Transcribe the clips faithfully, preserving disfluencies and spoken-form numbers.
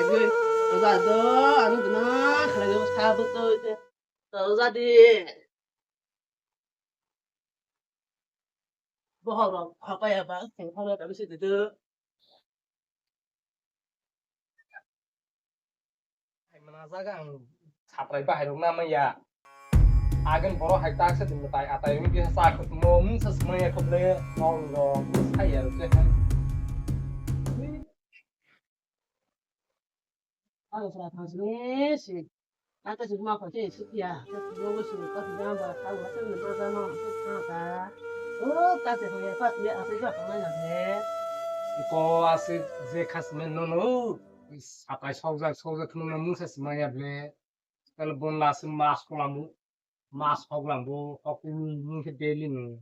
Oja do, ang dina khalai sa bwtwi. Oja di. Bohok rok khapaya ba, thengthok rok kami se dido. Hai mana jaga ang satrai bahai rok na maya. Agen boro hai tak se dum tai atai wi bisa sa khut mo mung sa smaya khut le nong rok sai ya rok se. Ang sra thang sini si. Ata si ma ko si si ya. Mo si ko si ya ba ka wa si ma da ma si ka ka. O ka si ya ka si ya si ka ka na ya le. Ko asi je khas men no no. Satai sokjak sokjak khno mung sa si ma ya le. Tal bon la si mas ko la mu. Mas hok lang bo hok ni ni khe daily ni.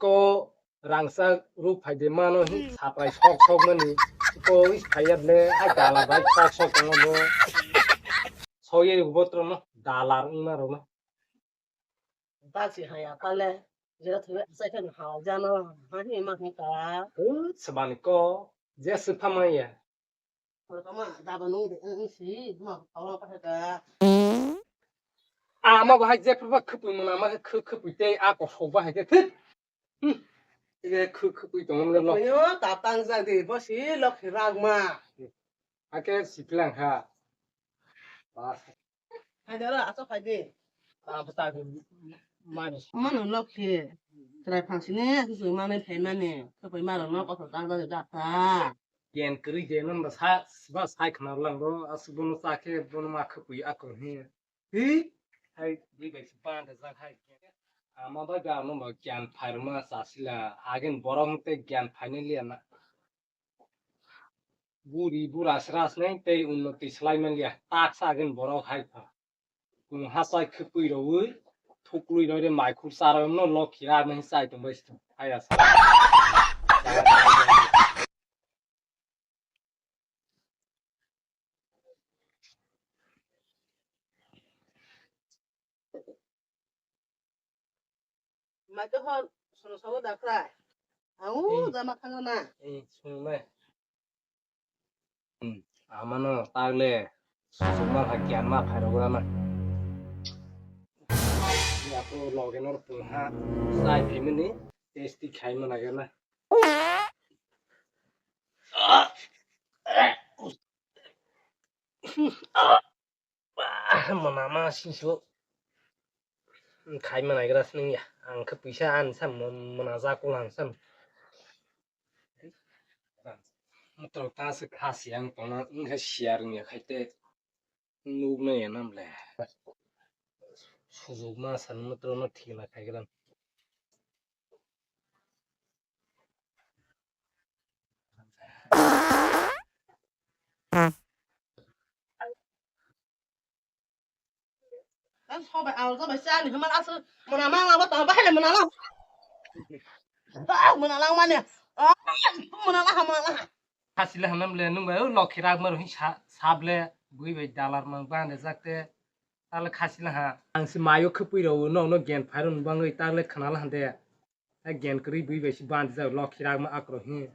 Ko rangsa ruk phai de mano hi sapai sok sok mani. Ko is phaiya le ai dala bai sok sok tong bo. Soye botro no dalar ungna ro no. Basi haya pale jera thwe sai kan ha jano ha hi ma hi ta. Sabani ko je sipha maya. Tama daba nung de, eh, si, ma, tama pa ka. Ama bahai je pha khupui mona ma khu khupui te a ko sok bahai ke. Thit. Hmm. Ye khu khupui tong le lo. Yo, ta tang ja de, bo si lok rag ma. Ake siklang ha. Bas. Hai dara, ato khai de. Ah, bata mani. Mano lok he. Trai phang sini, aku sui mani phai mani. Khupui maro no ko ta ja de da ta. Ken kri je non ba sa, ba sai khna lang do, asu bono sa khe bono ma khupui akon he. Hi? Hai, bui bai si pan da jak hai. Ama bai ga no ba gyan phairma sa sila, agen borok te gyan phainai liya na. Buri bura sras nai tei unnoti slai man liya. Tak sa agen borok hai pha. Kung ha sai khupui roi, thuklui roi re mai khur sa roi no lok khira nai sai tong bai sto. Hai asa. Mai to hor, sono sobo da khlai. Au, hmm, jama khangna. Hmm, sung mai. Hmm, amano tagle, sung ma ha gyan ma phai rogna na. Ya ko loge nor pung ha, sai phimini, testi khai mana gana. Mwnama sisu khai manai gra sini ya. Ang khe puisa ani sam mwnajak ulang sam. Motor ta se khasi ang tona wngkha siya rwngya khaite nuknai ya namle. Sujuk ma san motor no thikna khai gra. Ang sobai ang sobai sa ni hama asu mona ma ma ba ta ba hele mona la. Ah, mona lang mane. Ah, mona la ha mona la. Khasi le hanam le nung bai o lokhi rak mar hin sa sab le bui bai dalar mang ba ne jakte. Tale khasi le ha. Ang si mayo khapui ro no no gen phai ro bang oi tale khana la hande. A gen kwrwi bui bai si bandi jak lokhi rak ma akro hin.